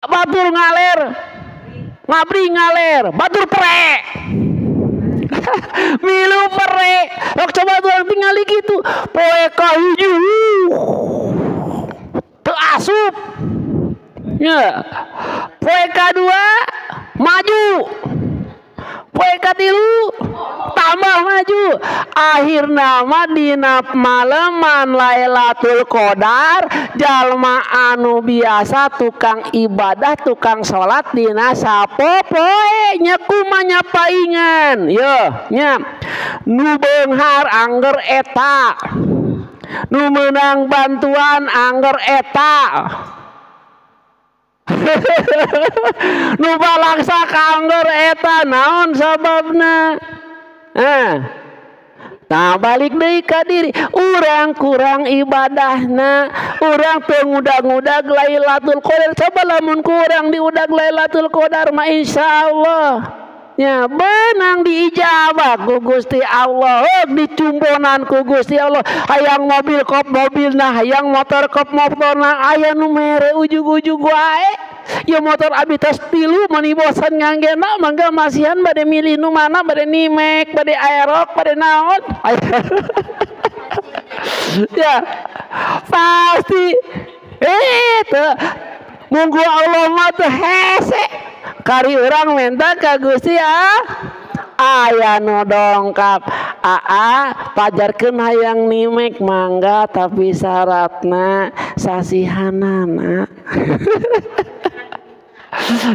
Batur ngaler. Ngabri ngaler, batur pre. Milu pre. Rok coba urang tingali kitu. Poe kahiji. Teu asup. Nya. Poe kadua maju. Poe katilu tambah maju. Akhirna mah dina maleman Lailatul Qadar jalma anu biasa tukang ibadah tukang salat dina sapopoe nya kumanya paingan yeuh nya nu beunghar angger eta nu meunang bantuan angger eta nu balaksa kangger eta naon sababna. Nah balik deui ka diri urang kurang ibadahna urang teu ngudag-ngudag Lailatul Qadar. Coba lamun kurang diudag Lailatul Qadar mah insyaallah nya benang diijabah ku Gusti Allah, dicumponan ku Gusti Allah. Hayang mobil kop mobilna, hayang motor kop motorna, aya nu mere ujug-ujug wae. Ya motor abi tos tilu mani bosan nganggena mangga masihan bade milih nu mana, bade nimek, bade aerok, bade naon. Ya pasti teu munggu Allah mah teu hese. Kari urang minta ka Gusti aya nu dongkap. Aa pajarkeun hayang nimek mangga tapi syaratna sasihanana.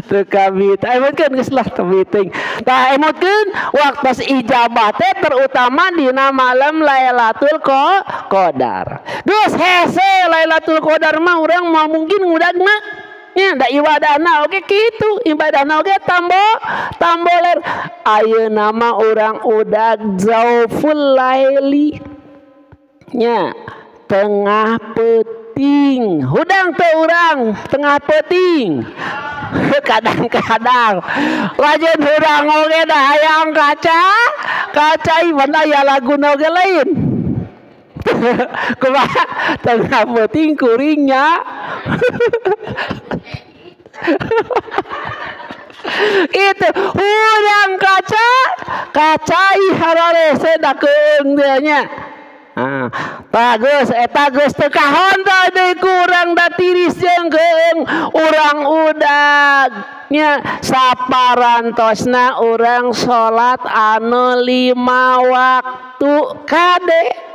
Teu kabita emotkeun geus lah teu biting. Tah emotkeun waktos ijabah teh terutama dina malam Lailatul Qadar. Geus hese Lailatul Qadar mah urang moal mungkin ngudagna. Nya da ibadahna oge kitu, ibadahna oge tamboler. Ayeuna mah urang udag zauful laili. Nya tengah peuting. Hudang teu urang tengah peuting. Kadang-kadang lajen hudang oge da hayang kaca, kaca ieu aya laguna oge lain. Kumaha tengah peuting kuringnya. Itu hudang kaca kacai hararese da keung teh nya. Ah, bagus eta geus teu kahon teh kurang da tiris jeung keung urang udag nya saparantosna urang salat anu 5 waktu kade.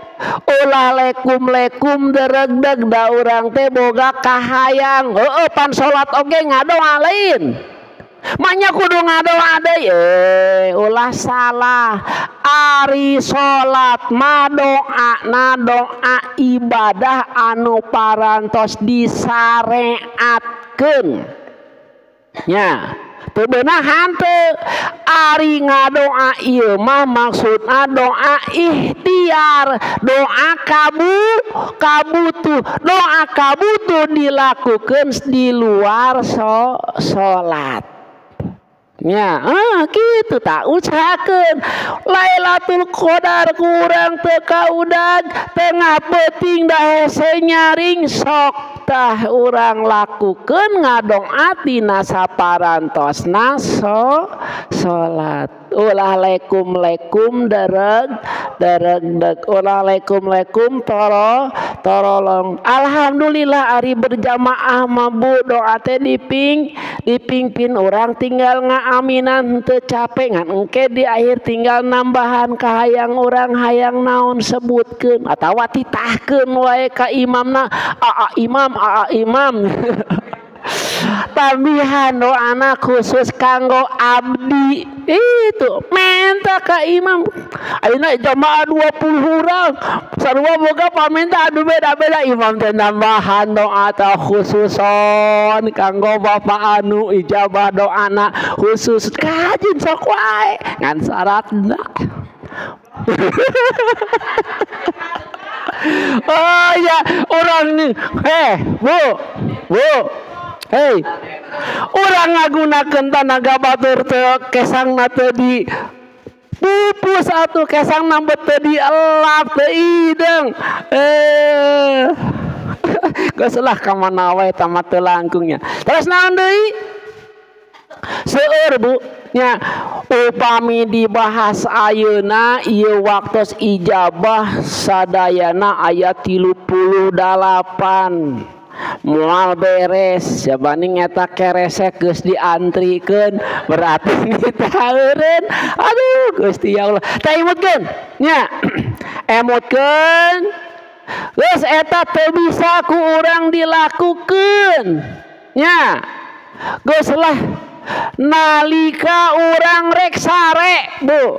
Ulah lekum-lekum deregdeg da urang teh boga kahayang. Heueuh pan salat oge ngadoa lain. Manya kudu ngadoa deui. Ulah salah. Ari salat mah doana doa ibadah anu parantos disareatkeun. Nya teu beunah hanteu. Ari ngadoa ieu mah maksudna doa ikhtiar, doa kabutuh. Doa kabutuh dilakukeun di luar salat. Nya, kitu tak usahakeun. Lailatul Qadar kurang teu kaudag, tengah peuting da hese nyaring sok tah urang lakukeun ngadoa tina saparantosna salat. Ulah lekum-lekum dereg deregdeg, ulah lekum-lekum torolong. Alhamdulillah ari berjamaah mah bu doa teh dipingpin urang tinggal ngaaminan teu capek ngan engke di akhir tinggal nambahan kahayang urang hayang naon sebutkeun atawa titahkeun wae ka imamna, aa imam aa imam. Tambihan doana khusus kanggo abdi itu minta ka imam. Ayeuna jamaah 20 urang sarua boga paminta anu beda-beda, imam teh nambahan doa teh khususon kanggo bapak anu ijabah doana khusus kajin sok wae ngan syaratna. Oh ya orang nih, bu bu, hei, orang ngagunakeun tanaga batur teu kesangna teu di pupus atuh kesangna teu dielap teu ideung. Geus lah ka mana wae tamat teu langkungnya. Terus naon deui? Seueur Bu nya upami dibahas ayeuna ieu waktos ijabah sadayana aya 38 moal beres jabaning eta keresek geus diantrikeun berarti ditaheureun. Aduh Gusti ya Allah teh emutkeun nya emutkeun geus eta teu bisa ku urang dilakukeun nya geus lah nalika urang rek sare Bu.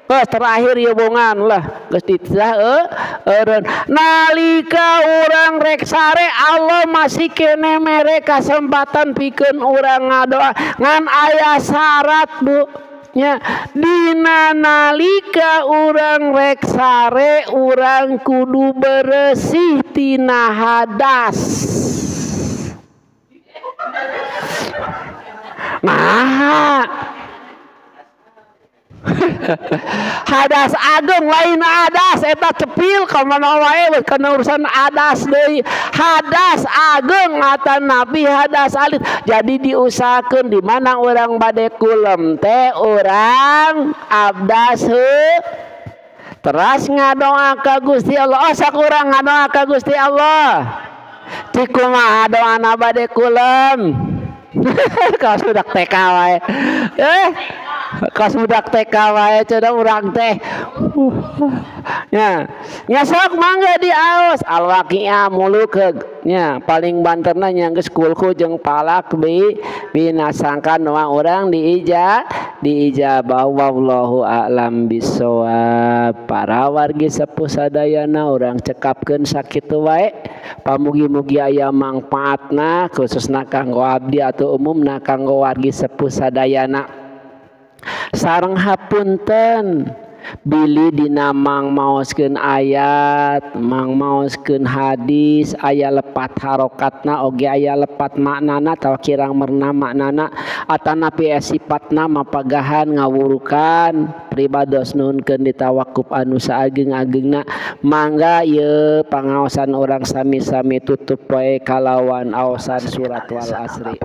Geus terakhir ieu bongan lah geus ditah eureun nalika urang rek sare Allah masih kene mere kasempatan pikeun urang ngadoa ngan aya syarat Bu nya. Dina nalika urang rek sare urang kudu beresih tina hadas. Nah, hadas agung lain adas eta cepil ka mana wae kana urusan adas deui. Hadas agung atanapi hadas alit. Jadi diusahakeun di mana urang bade kulem teh urang abdas heuh. Teras ngadoa ka Gusti Allah. Oh sok urang ngadoa ka Gusti Allah. Cik kumaha doana bade kulem? Kaos budak TK wae. Kaos budak TK wae cenah urang teh. Nya, nya sok mangga diaos Al-Waqiah mulukeug nya paling banterna nya geus kulku jeung palak bi binasangkan doa urang diijabah. Wallahu a'lam bissawab. Para wargi sepuh sadayana urang cekapkeun sakitu wae. Pamugi-mugi aya mangpaatna khususna kanggo abdi atau umumna kanggo wargi sepuh sadayana. Sareng hapunten bilih dina mang maoskeun ayat, mang maoskeun hadis, aya lepat harokatna oge aya lepat maknana atawa kirang merna maknana atanapi sipatna mapagahan ngawurukan pribados nuhunkeun ditawakup anu saageng-agengna. Mangga ieu pangaosan urang sami-sami tutup wae kalawan aosan surat wal asri.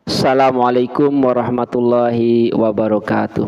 Assalamualaikum warahmatullahi wabarakatuh.